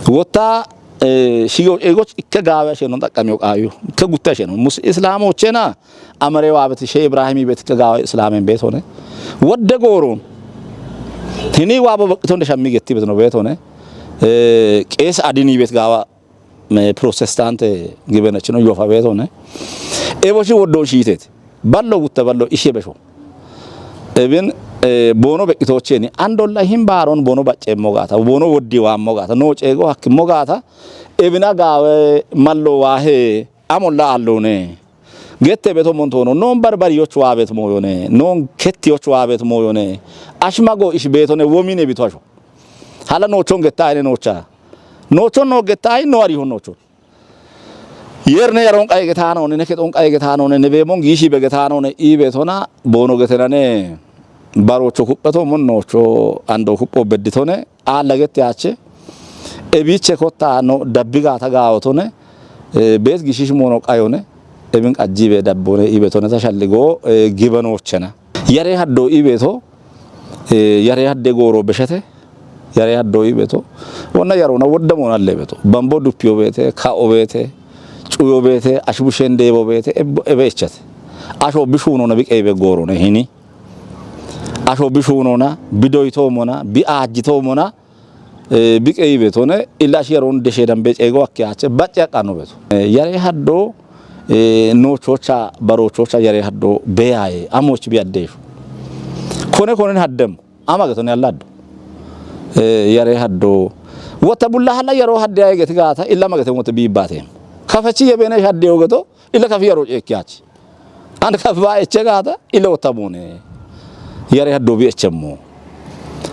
Wotta, e, shigo, egoch ikke gaawa sheno xaqqamiyo qaayu, ikke gutta sheno. Mus-, Islamochena, amare wa beti she Ibrahimi beti ikke gaawa Islamen betone. Wodde goron. Hini wa bo beqiton de shammi getti betno betone. E, qees adini bet gaawa me protestante gibenechino yofa betone. Ebo shi woddo shiitete. Ballo gutta ballo ishe besho. Ebin, e, bono beqitocheni. Andolla hin baron bono baccemmo gaata. Bono woddi wammo gaata. No ceego hakkimmo gaata. Ebina gaawe mallo wahe amolla allone. Gette beto montono. Non barbari yoch wa bet moyone. Non ketti yoch wa bet moyone. Ashmago ish betone womine bito asho. Hala nochon getta ayne nocha. Nochon no getta ay no ari hon nochon. Yerne yaron qaye getano ne, ne keton qaye getano ne, ne be mon gishi be getano ne, i betona bono getenane. Barocho kuppeto mon nocho ando kuppo bedditone, alla gette ache. E biche kotta no dabbiga ta gaotone, e, bet gishish mono qayone, e bin qajjibe dabbone, i betone ta shalligo, e, gibanochena. Yare haddo i beto, e, yare hadde goro beshete, yare haddo i beto. Wonna yarona wodda mona le beto. Bambo duppiyo bete, ka'o bete, cuyo bete, ashbushen debo bete, eb-, ebe echete. Asho bishuno na bi qeybe goro ne hini. Asho bishuno na, bi doyto mona, bi ajjito mona, e, bi qeybe tone, illa shi yaron deshe dambe cego akke ache, bacce aqano beto. E, yare haddo, e, no chocha, baro chocha yare haddo beyaye, amoch bi adde shu. Kone konen haddem, ama getone alla haddo. E, yare haddo. Wata bulla hala yaro hadde ay geti gata, illa ma gete wata bi batem. Kafachi yebene hadde ogeto, illa kafi yaro cekki ache. An kafi ba eche gata, illa wata bone. Yare haddo bi echemmo.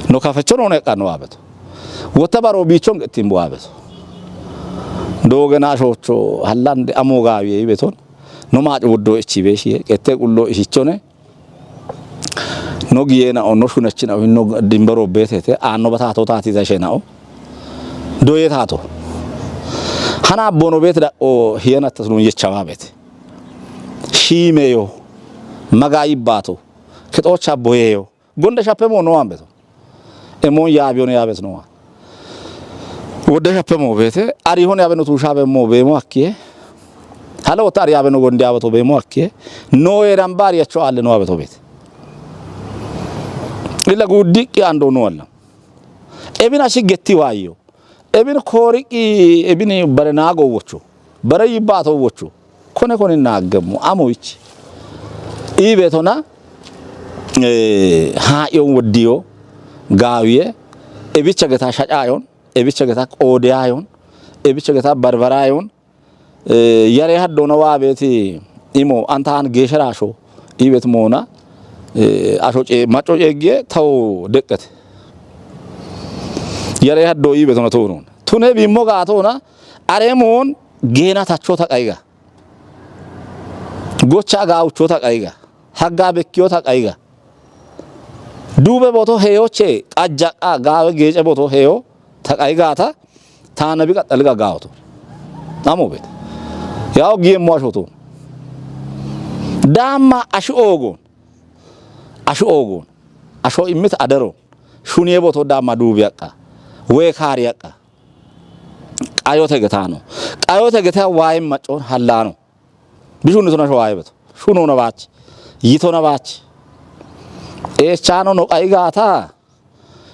No kafecho no ne qano abeto. Wata baro bichon getin bo abeto. Doge na shocho, hallande amo gawiye ibeton. No ma woddo echi be shi, kette qullo ishichone. No giyena o, no shunachina o, no dimbaro betete, ano batato tati ta shena o. Doye tato. Hana bono bete da o hiyana taslun yechawa bete. Shimeyo. Maga ibato. Ketocha boyeyo. Gonda shape mo no ambeto. Emon yabiyo ne yabet no. Wodde shape mo bete, ari hon yabe no tu shabe mo be mo akke. Hala wota ari yabe no gonde yabe to be mo akke. No eran bari yacho alle no yabe to bete. Illa guddiqqi ando no alla. Ebin ashi getti wayo. Ebin koriqi, ebin bare nago wocho. Bare yibbato wocho. Kone kone naggemmo, amo ich. Ibe tona, eh, ha yon woddiyo, gawiye, ebicha geta shacayon, ebicha geta qodeyayon, ebicha geta barbarayon, eh, yare haddo na wabeti imo, anta han gesharasho, ibet mona, eh, asho ce, maco cegge, tawo deqqete. Yare haddo ibe tona tonon. Tune bimmo gatona, aremon gena tachota qayiga. Gocha gawuchota qayiga. Hagga bekkiyota qayiga. Dube boto heyoche, qajjaqa, gawe gece boto heyo, ta qayi gaata, taana bi qaxxali qa gaawoto. Amo beete. Yawo giyeemmo ashoto. Daamma ashi oogoon. Asho oogoon. Asho immit adero. Shuniye boto daamma duubi aqqa. Wee kaari aqqa. Qayote getaano. Qayote geta waayi maccoon hallaano. Bishunni tona showaaye beto. Shuno na baachi. Yito na baachi. Eechaano no qayi gaata.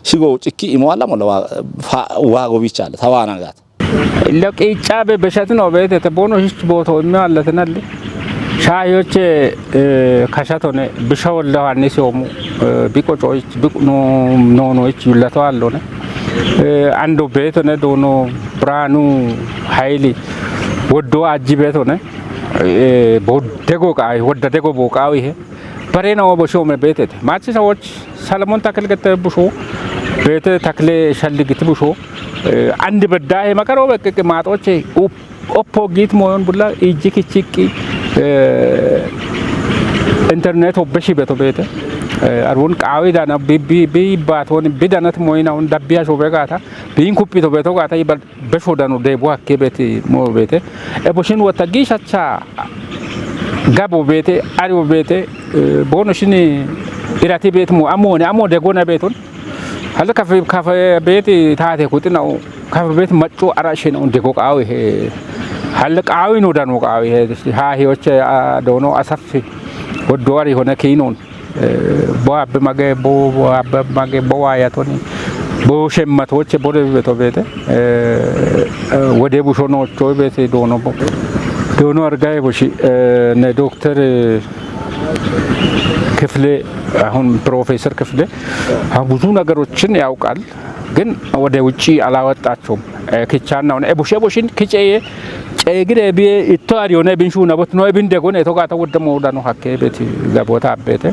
Shigo cikki imo alla molla wa-, fa-, waago bichaale. Tawaana gaata. Lo qiicaabe beshatino beetete, bono hich booto imme allatinalli. Shaahiyoche, eh, kashatone, bisha wolla hanni soomu, eh, biqo coich, biqo no, no, no ich yullato allone. Eh, ando beetone doono Branu Hayili, woddo ajji beetone, eh, bodde go qaawi, wodda dego bo qaawi he. Barena wo bosho me beetete. Machi sawoch Salomon Takil gete busho, beete Takile Shalli giti busho, eh, andi bedda he makaro bekke maaxoche up-, oppo giit mooyon bulla ijji kichikki, eh, internet obbe shibeto beete. Eh, arun qaawi dana bi, bi, bi baatoni bi danat mooyina un dabbiya shobe gaata, bin kuppito beeto gaata, iba besho dano deebo hakke beeti moo beete. E boshin wotta giishacha gabo beete, ariwo beete, eh, bono shini irati beet mo amone, amo degona beetun. Hal kafe, kafe beeti taate kuxina o, kafe beet macco ara shina un dego qaawi he. Hal qaawi no dano qaawi he. Ha hiyoche, a, doono asaffi. Woddo ari hone kiinon. Eh, bo abbe mage, bo, bo abbe mage, bo waayatoni. Bo shemmatoche, bo de beto beete. Eh, eh, wode bushono choy beete doono bo. Doono argaye boshi, eh, ne dokter, eh, ክፍሌ፣ አሁን ፕሮፌሰር ክፍሌ አሁን ብዙ ነገሮችን ያውቃል፣ ግን ወደ ውጪ አላወጣቸውም። እ፣ ክቻና ሆነ፣ እ፣ ቡሼ ቦሽን ክጨዬ፣ ጨዬ ግደ ብዬ ይቶ አሪዮነ ብንሹ ነቦት ነው ብን ደጎነ፣ የቶጋተ ወደ መውዳ ነው ሀኬ ቤት ገቦታ ቤተ፣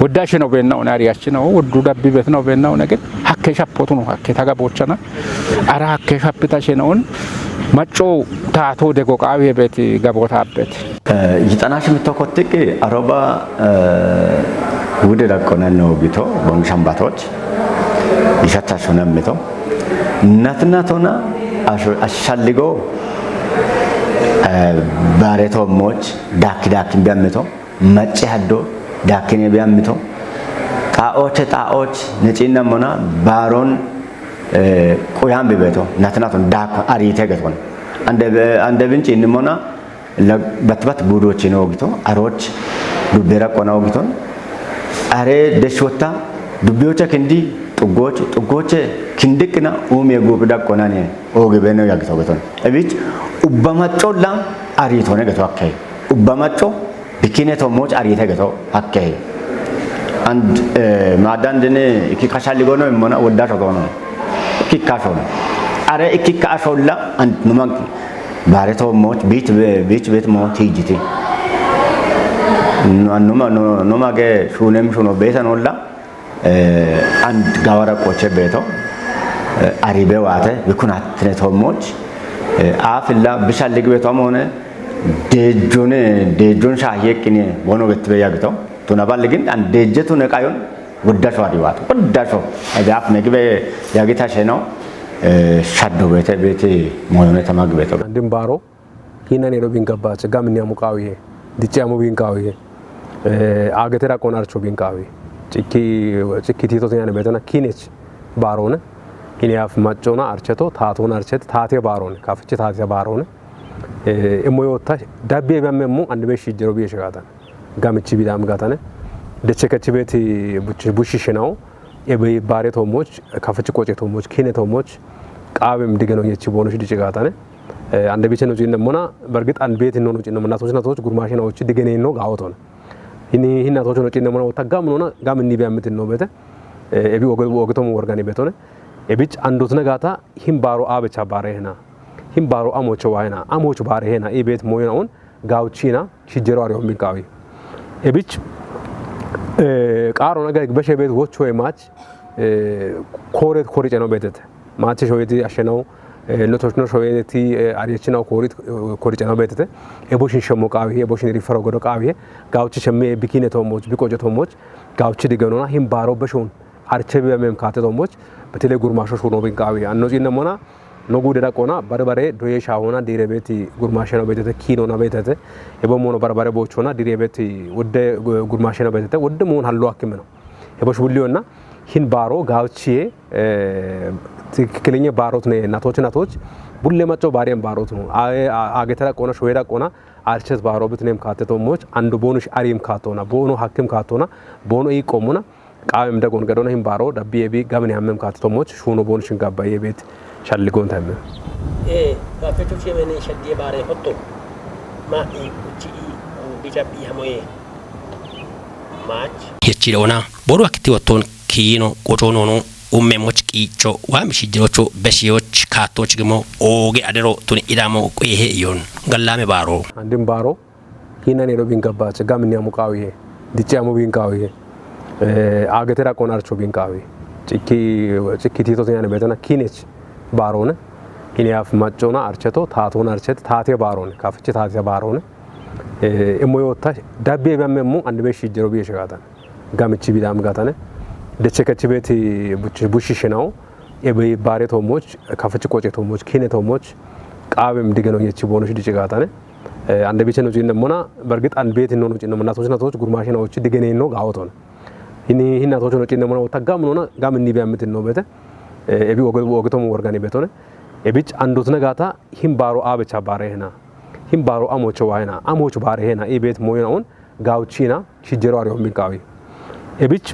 ወዳሽ ነው ቤና ሆነ፣ አሪያች ነው፣ ወዱ ደቢ ቤት ነው ቤና ሆነ፣ ግን ሀኬ ሸፖቱ ነው ሀኬ ተገቦቸና፣ አረ ሀኬ ሸፕታ ሸነውን፣ መጮ ታቶ ደጎ ቃዊ ቤት ገቦታ ቤት። Yixana shimmitto kottiqqi aroba, eh, wude daqqonen noo gito, bonu shambaatoch, yishatta shone mito. Natna tona asho-, ashalligo, eh, bare toommoch, daakki daakkin biyammito, macci haddo, daakkine biyammito, xaa'oche xaa'och, ne ciinna mona, baaron, eh, quyan bibeto, natna ton, daakko, ariite geton. Ande be-, ande bin ciinni mona, La-, bat bat buudochi no gito, aroch, dubbe raqqona gito, are deshwotta, dubbiyocha kindi, xuggoch, xuggoche, kindiqqina, umiye guubi daqqonane, ooge beno ya gito gito. Ebich, ubba maccolla, aritone gito akke. Ubba macco, bikine to moch arite gito akke. And, eh, madan dene, iki kashalli gono, mona, wodda shogono. Iki kashono. Are iki kasholla, and numanki. Bare to moch, bit be-, bit bet mo tijiti. No, numa, no, numa ge shunem shuno beta nolla, eh, and gawara qoche beto, eh, aribe wate, bikunat ne to moch, eh, afilla bishallig beto amone, dejone, dejon shahiye kine, bono get be yagto, tuna balligin, and deje tune kayon, wodda sho adiwat, wodda sho, ebe af megbe yagita sheno, eh, shaddo bete, bete, moyone tamag beto. Andim baro, Kinan edo bin gabbache, gamin yamu qawiye, dicci yamu bin qawiye, eh, agete raqqon archo bin qawi. Cikki, cikki tito tiyane betana kinech barone, kini af maccona archeto, taatona archet, taatiya barone, kafichi taatiya barone. Eh, emo yotta, dabbiye bamemmo, ande be shijjero biye shigatan. Gamichi bidam gatane. Deche kachi beti buchi, bushi shenao, ebe bare tomoch, kafichi qoche tomoch, kine tomoch, qawem digeno yechi bono shi dici gatane. Eh, ande biche no cinne mona, bergit and beti no cinne mona, tochna toch gurmashi na ochi digene no gaoton. Hini, hina tocho no cinne mona, ta gam no na, gam ni be amitin no bete. Eh, ebi oge, oge tomo organi betone. Ebich andotna gata, him baro abecha bare hena. Him baro amocho wa hena, amocho bare hena, ebet moyona on, gauchina, shijero ari on bin kawi. Ebich, eh, qaro na ga beshe bet wocho e mach, eh, koret kori cheno betete. Machi shoyeti asheno, eh, no toshno shoyeti, eh, ariyachina korit, eh, kori cheno betete. Ebo shin shemo qawi, ebo shin rifero godo qawi. Gauchi shemme bikine tomoch, bikojo tomoch. Gauchi digenona him baro beshon. Arche biyamem kate tomoch. በተለይ ጉርማሾ ሹኖ ቢንቃዊ አኖ ጺነሞና ኖጉ ደዳቆና በርበሬ ዶዬ ሻሆና ዲሬ ቤት ጉርማሸ ነው ቤተተ ኪኖ ነው ቤተተ የበሞኖ በርበሬ ቦቾና ዲሬ ቤት ወደ ጉርማሸ ነው ቤተተ ወደ መሆን ሀሎ አክም ነው የቦሽ ቡሊዮና ሂን ባሮ ጋውቺዬ ትክክለኛ ባሮት ነ ናቶች ናቶች ቡሌ መጮ ባሪያን ባሮት ነው። አገተራ ቆና ሾዌራ ቆና አርቸት ባሮ ብትኔም ካተቶሞች አንዱ ቦኑሽ አሪም ካቶና ቦኖ ሀክም ካቶና ቦኖ ኢቆሙና ቃብም ደጎን ገዶነ ሂምባሮ ደቢ ኤቢ ጋምን ያመም ካትቶሞች ሹኖ ቦን ሽንጋባ የቤት ሻልጎን ታይመ። ኤ ጋፈቹ ቼመኔ ሸዲየ ባሬ ሆቶ ማኢ ኡቺ ኢ ቢጫ ቢ ሀሞዬ ማች የቺ ደውና ቦሩ አክቲ ወቶን ኪይኖ ቆጮኖኖ ኡሜሞች ቂጮ ዋም ሽጅሮቹ በሺዎች ካቶች ግሞ ኦጌ አደሮ ቱን ኢዳሞ ቁሄ ኢዮን ገላሜ ባሮ አንድም ባሮ ሂነን ሄዶ ቢንገባቸ ጋምኒያሙ ቃውዬ ድጭያሙ ቢንቃውዬ አገቴራ ቆናርቾ ቢንቃዊ ጭኪ ቲቶት ያነ ቤተና ኪኔች ባሮነ ኪኔያፍ ማጮና አርቸቶ ታቶን አርቸት ታቴ ባሮነ ካፍቼ ታቴ ባሮነ እሞ የወታ ዳቤ ቢያመሙ አንድ ቤት ሽጀሮ ብዬ ሸጋታን ጋምቺ ቢዳም ጋታነ ደቸ ከቺ ቤት ቡሽ ሽናው ኤበይ ባሬ ቶሞች ካፍቺ ቆጨ ቶሞች ኪኔ ቶሞች ቃብም ድገኖ የቺ ቦኖች ድጭ ጋታነ አንደ ቤቸ ነው ጪን ደሞና በርግጥ አንድ ቤት ነው ጪን ደሞና ቶች ናቶች ጉርማሽ ናቶች ድገኔ ነው ጋወቶ ነው። ይሄ ይሄ ናቶች ነው ጪን ደሞና ወታ ጋም ነውና ጋም እንዲህ ቢያምት ነው ቤተ ኤቢ ወገ ወገቶም ወርጋኔ ቤት ሆነ ኤቢች አንዶት ነጋታ ሂም ባሮ አበቻ ባሬ ሄና ሂም ባሮ አሞች ዋይና አሞች ባሬ ሄና ይሄ ቤት ሞይናውን ጋውቺና ሽጀሮ አሪሆን ቢንቃዊ ኤቢች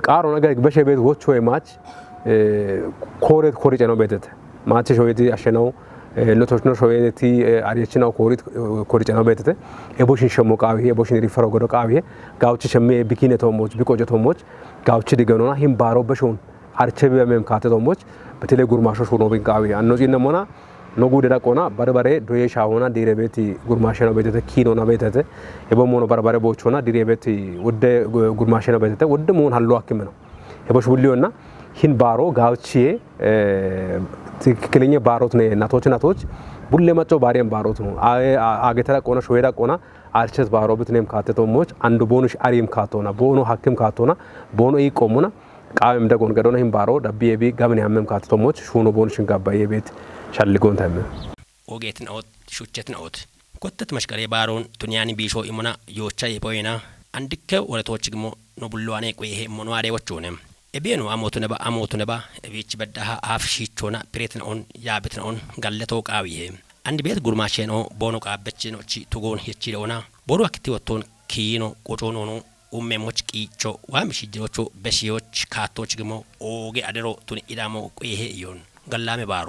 ቃሮ ነገ በሸ ቤት ወቾ ማች ኮሬት ኮሪጨ ነው ቤተት ማቸ ሾየቲ አሸነው ኖቶች ነው ሾየቲ አሪየችናው ኮሪት ኮሪጨ ነው ቤተት ኤቦሽን ሸሞ ቃዊ ኤቦሽን ሪፈሮ ጎዶ ቃዊ ጋውቺ ሸሜ ቢኪነ ቶሞች ቢቆጨ ቶሞች ጋውቺ ድገኖና ሂም ባሮ በሾን አርቸቢ በመም ካተ ቶሞች በተለይ ጉርማሾ ሹኖ ቢንቃዊ አኖ ጺነሞና ኖጉ ደዳቆና በርበሬ ዶዬ ሻሆና ዲሬ ቤት ጉርማሸ ነው ቤተተ ኪኖ ነው ቤተተ የበሞኖ በርበሬ ቦቾና ዲሬ ቤት ወደ ጉርማሸ ነው ቤተተ ወደ መሆን ሀሎ አክም ነው የቦሽ ቡሊዮና ሂን ባሮ ጋውቺዬ ትክክለኛ ባሮት ነ ናቶች ናቶች ቡሌ መጮ ባሪያን ባሮት ነው። አገተራ ቆና ሾዌዳ ቆና አርቸት ባሮ ብትኔም ካተቶሞች አንዱ ቦኑሽ አሪም ካቶና ቦኖ ሀክም ካቶና ቦኖ ኢቆሙና ቃብም ደጎን ገዶነ ሂምባሮ ደቢ ኤቢ ጋምን ያመም ካትቶሞች ሹኖ ቦን ሽንጋባ የቤት ሻልጎን ታይመ። ኦጌት ነኦት ሹቸት ነኦት ኮተት መሽቀሬ ባሮን ቱንያኒ ቢሾ ኢሙና ዮቻ የቦይና አንድከ ወረቶች ግሞ ኖ ቡሉዋኔ ቁይሄ ሞኖ አሬ ወቾነ ኤቤኑ አሞቱ ነባ አሞቱ ነባ ኤቤች በዳሃ አፍ ሺቾና ፕሬት ነኦን ያብት ነኦን ገለቶ ቃዊሄ አንድ ቤት ጉርማሼ ነው ቦኖ ቃበቼ ነው ቺ ቱጎን የቺ ደውና ቦሩ አክቲ ወቶን ኪይኖ ቆጮኖኖ ኡሜሞች ቂጮ ዋም ሽጅሮቹ በሺዎች ካቶች ግሞ ኦጌ አደሮ ቱን ኢዳሞ ቁይሄ ኢዮን ገላሜ ባሮ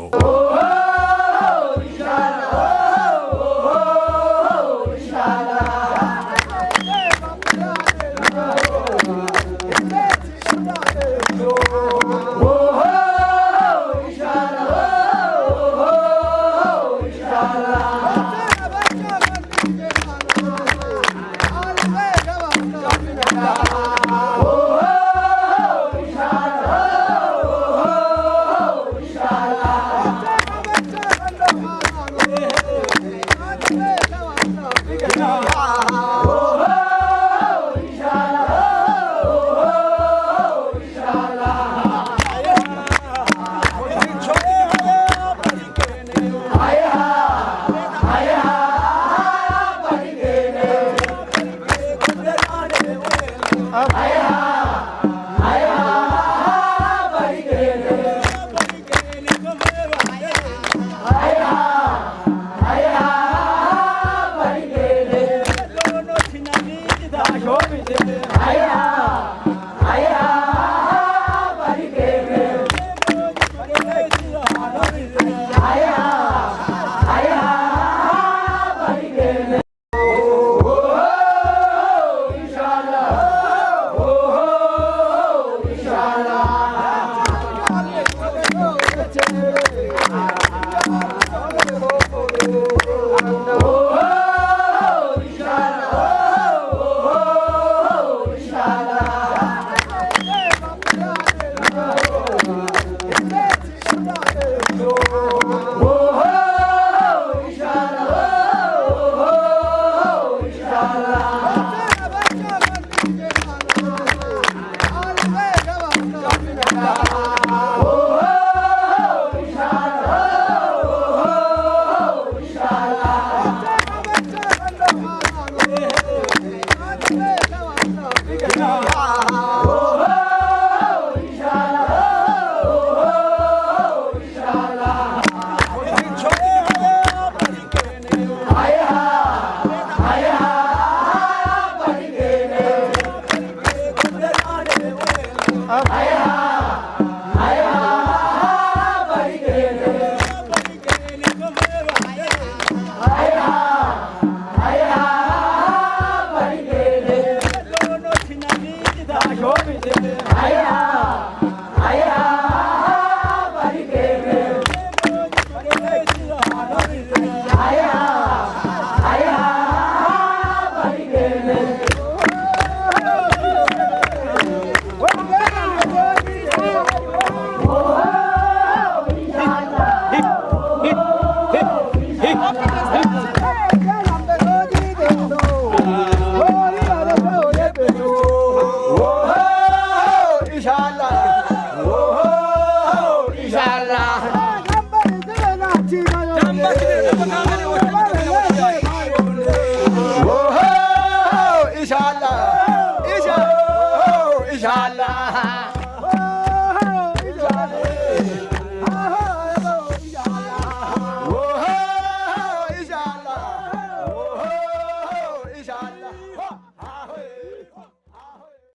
Tina